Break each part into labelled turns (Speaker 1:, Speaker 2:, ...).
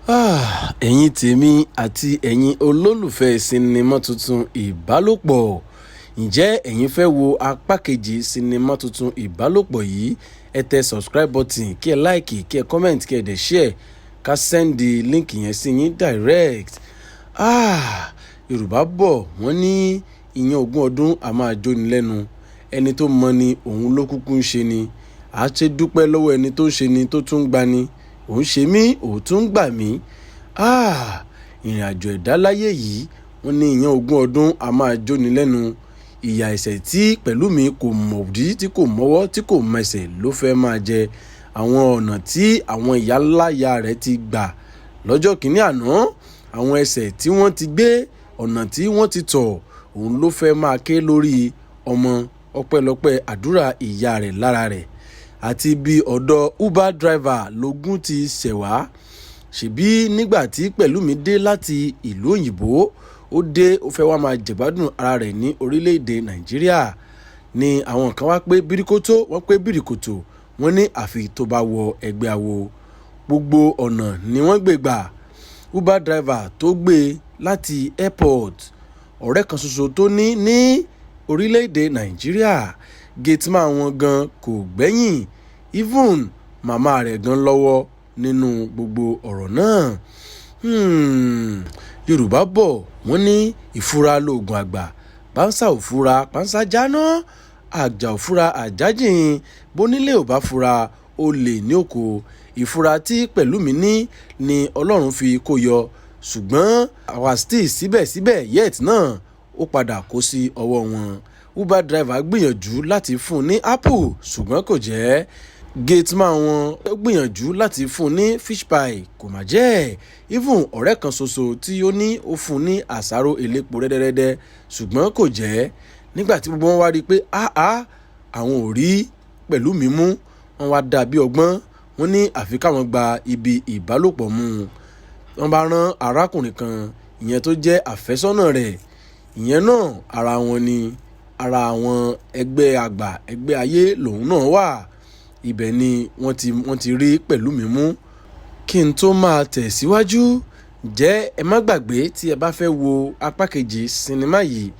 Speaker 1: Ah, ẹ̀yin tèmi àti ẹ̀yin olólùfẹ́ sinimá tuntun Ìbálòpọ̀, ǹjẹ́ ẹ̀yin fẹ́ wo apá kejì sinimá tuntun Ìbálòpọ̀ yìí? Ẹ tẹ subscribe button, kí ẹ like, kí ẹ comment, kí ẹ dẹ̀ share, ká send link yẹn sí yín direct. Ah, Yorùbá bọ̀, wọ́n ní ìyẹn ogún ọdún a máa jóni lẹ́nu. Ẹni tó mọ̀ ni òun ló kúkú ń ṣe ni. A ṣe dúpẹ́ lọ́wọ́ ẹni tó ń ṣe ni tó tún ń gbani. Òun ṣe mí, òun tún ń gbà mí. Ah, ìrìnàjò ẹ̀dá láyé yìí, wọ́n ní ìyẹn ogún ọdún a máa jóni lẹ́nu. Ìyà ẹ̀ṣẹ̀ tí Pẹ̀lúmi kò mọ̀dí, tí kò mọ́wọ́, tí kò mẹsẹ̀ ló fẹ́ máa jẹ. Àwọn ọ̀nà tí àwọn ìyá ńlá ìyá rẹ̀ ti gbà lọ́jọ́ kìíní àná, àwọn ẹsẹ̀ tí wọ́n ti gbé, ọ̀nà tí wọ́n ti tọ̀, òun ló fẹ́ máa ké lórí ọmọ. Ọpẹ́lọpẹ́ àdúrà ìyá rẹ̀ lára rẹ̀. Àti bí ọ̀dọ̀ Uber driver lógún ti ṣẹ̀ wá. Ṣèbí nígbà tí Pẹ̀lúmi dé láti ìlú òyìnbó, ó dé, ó fẹ́ wá máa jẹ̀gbádùn ara rẹ̀ ní orílẹ̀-èdè Nàìjíríà ni àwọn kan wá pé bíríkótó, wọ́n pé bíríkòtò, wọ́n ní àfi tó bá wọ ẹgbẹ́ awo. Gbogbo ọ̀nà ni wọ́n gbé gbà. Uber driver tó gbé láti airport, ọ̀rẹ́ kan ṣoṣo tó ní ní orílẹ̀-èdè Nàìjíríà, gateman wọn gan kò gbẹ́yìn, even màmá rẹ̀ gan lọ́wọ́ nínú gbogbo ọ̀rọ̀ náà. Yorùbá bọ̀, wọ́n ní ìfura loògùn àgbà. Pánsá ò fura, pánsá jáná. Àjà ò fura, àjà jìn. Bónílé ò bá fura, olè ní oko. Ìfura tí Pẹ̀lúmi ní ni Ọlọ́run fi kó yọ. Ṣùgbọ́n àwa still síbẹ̀síbẹ̀ yet náà, ó padà kó sí ọwọ́ wọn. Uber driver gbìyànjú láti fún un ní apple, ṣùgbọ́n kò jẹ́. Gateman wọn gbìyànjú láti fún un ní fish pie, kò má jẹ́. Even ọ̀rẹ́ kan ṣoṣo tí ó ní, ó fún un ní àsáró elépo rẹ́dẹ́rẹ́dẹ́, ṣùgbọ́n kò jẹ́. Nígbà tí gbogbo wọn wá rí i pé áá, àwọn ò rí Pẹ̀lúmi mú, wọ́n wá dà bí ọgbọ́n. Wọ́n ní àfi káwọn gba ibi ìbálòpọ̀ mú un. Wọ́n bá rán arákùnrin kan, ìyẹn tó jẹ́ àfẹ́sọ́nà rẹ̀. Ìyẹn náà ara wọn ni, ara àwọn ẹgbẹ́ àgbà, ẹgbẹ́ ayé lòun náà wà. Ibẹ̀ ni wọ́n ti rí Pẹ̀lúmi mú. Kí n tó máa tẹ̀síwájú, jẹ́ ẹ má gbàgbé, tí ẹ bá fẹ́ wo apá kejì sinimá yìí,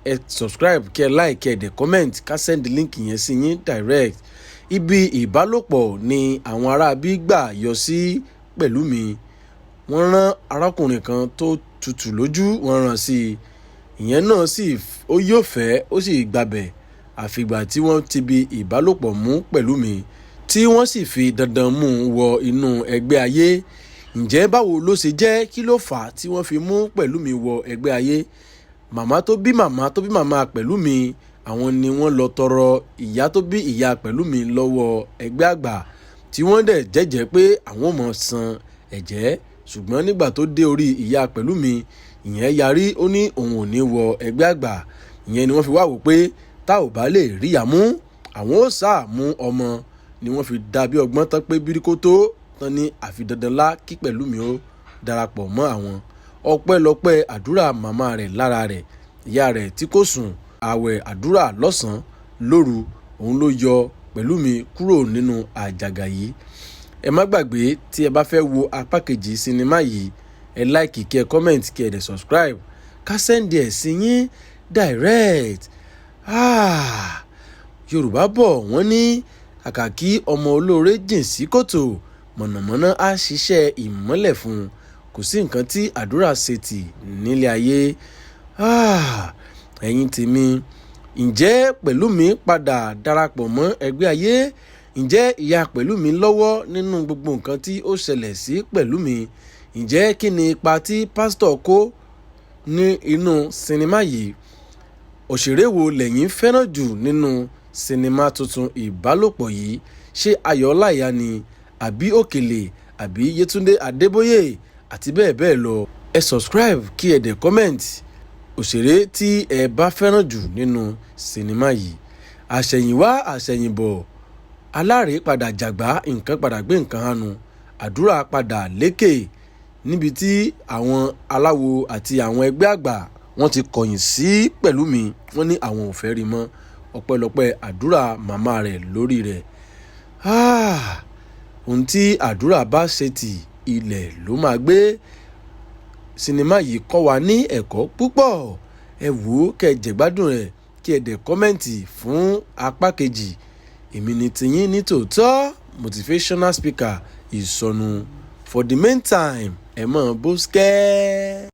Speaker 1: ẹ subscribe, kí ẹ like, kí ẹ dẹ̀ comment, ká send link yẹn sí yín direct. Ibi ìbálòpọ̀ ni àwọn aráabí gbà yọ sí Pẹ̀lúmi. Wọ́n rán arákùnrin kan tó tutù lójú, wọ́n rán sí i. Ìyẹn náà sì ó yóò fẹ́, ó sì gbabẹ̀. Àfìgbà tí wọ́n ti bi ìbálòpọ̀ mú Pẹ̀lúmi, tí wọ́n sì fi dandan mú un wọ inú ẹgbẹ́ ayé. Ǹjẹ́ báwo ló ṣe jẹ́? Kí ló fà á tí wọ́n fi mú Pẹ̀lúmi wọ ẹgbẹ́ ayé? Màmá tó bí màmá tó bí màmá Pẹ̀lúmi, àwọn ni wọ́n lọ tọrọ ìyá tó bí ìyá Pẹ̀lúmi lọ́wọ́ ẹgbẹ́ àgbà, tí wọ́n dẹ̀ jẹ́jẹ́ pé àwọn ò mọ̀ san ẹ̀jẹ́. Ṣùgbọ́n nígbà tó dé orí ìyá Pẹ̀lúmi, ìyẹn yarí, ó ní òun ò ní wọ ẹgbẹ́ àgbà. Ìyẹn ni wọ́n fi wá wò pé tá ò bá lè ríyà mú, àwọn ó sáà mú ọmọ. Ni wọ́n fi dà bí ọgbọ́n tán pé bíríkótó tán ní àfi dandan lá kí Pẹ̀lúmi ó darapọ̀ mọ́ àwọn. Ọpẹ́lọpẹ́ àdúrà màmá rẹ̀ lára rẹ̀, ìyá rẹ̀ tí kò sùn, ààwẹ̀ àdúrà lọ́sàn-án lóru, òun ló yọ Pẹ̀lúmi kúrò nínú àjàgà yìí. Ẹ má gbàgbé, tí ẹ bá fẹ́ wo apá kejì sinimá yìí, ẹ like, kí ẹ comment, kí ẹ dẹ̀ subscribe, ká send ẹ̀ sí yín direct. Ah, Yorùbá bọ̀, wọ́n ní kàkà kí ọmọ olóore jìn sí kòtò, mọ̀nàmọ́ná á ṣiṣẹ́ ìmọ́lẹ̀ fún un. Kò sí nǹkan tí àdúrà ṣe tì nílé ayé. Ah, ẹ̀yin tèmi, ǹjẹ́ Pẹ̀lúmi padà darapọ̀ mọ́ ẹgbẹ́ ayé? Ǹjẹ́ ìyá Pẹ̀lúmi lọ́wọ́ nínú gbogbo nǹkan tí ó ṣẹlẹ̀ sí Pẹ̀lúmi? Ǹjẹ́ kí ni ipa tí pásítọ̀ kó ní inú sinimá yìí? Òṣèré wo lẹ́yìn fẹ́ràn jù nínú sinimá tuntun Ìbálòpọ̀ yìí? Ṣé Ayọ̀ Ọláìyá ni, àbí Òkèlè, àbí Yétúndé Adébóyè, àti bẹ́ẹ̀ bẹ́ẹ̀ lọ? Ẹ subscribe, kí ẹ dẹ̀ comment òṣèré tí ẹ bá fẹ́ràn jù nínú sinimá yìí. Àṣẹ̀yìnwá àṣẹ̀yìnbọ̀, aláàrẹ padà jàgbá, nǹkan padà gbé nǹkan hánu, àdúrà padà lékè, níbi tí àwọn aláwo àti àwọn ẹgbẹ́ àgbà wọ́n ti kọ̀yìn sí Pẹ̀lúmi. Wọ́n ní àwọn ò fẹ́ rí mọ́. Ọpẹ́lọpẹ́ àdúrà màmá rẹ̀ lórí rẹ̀. Ah, ohun tí àdúrà bá ṣe tì. Ilẹ̀ ló máa gbé. Sinimá yìí kọ́ wa ní ẹ̀kọ́ púpọ̀. Ẹ wò ó, kẹ́ ẹ jẹ̀gbádùn rẹ̀, kí ẹ dẹ̀ comment fún apá kejì. Èmi ni tiyín ní tòótọ́, motivational speaker Ìsọnù. For the meantime, ẹ mọ̀ bó skẹ́.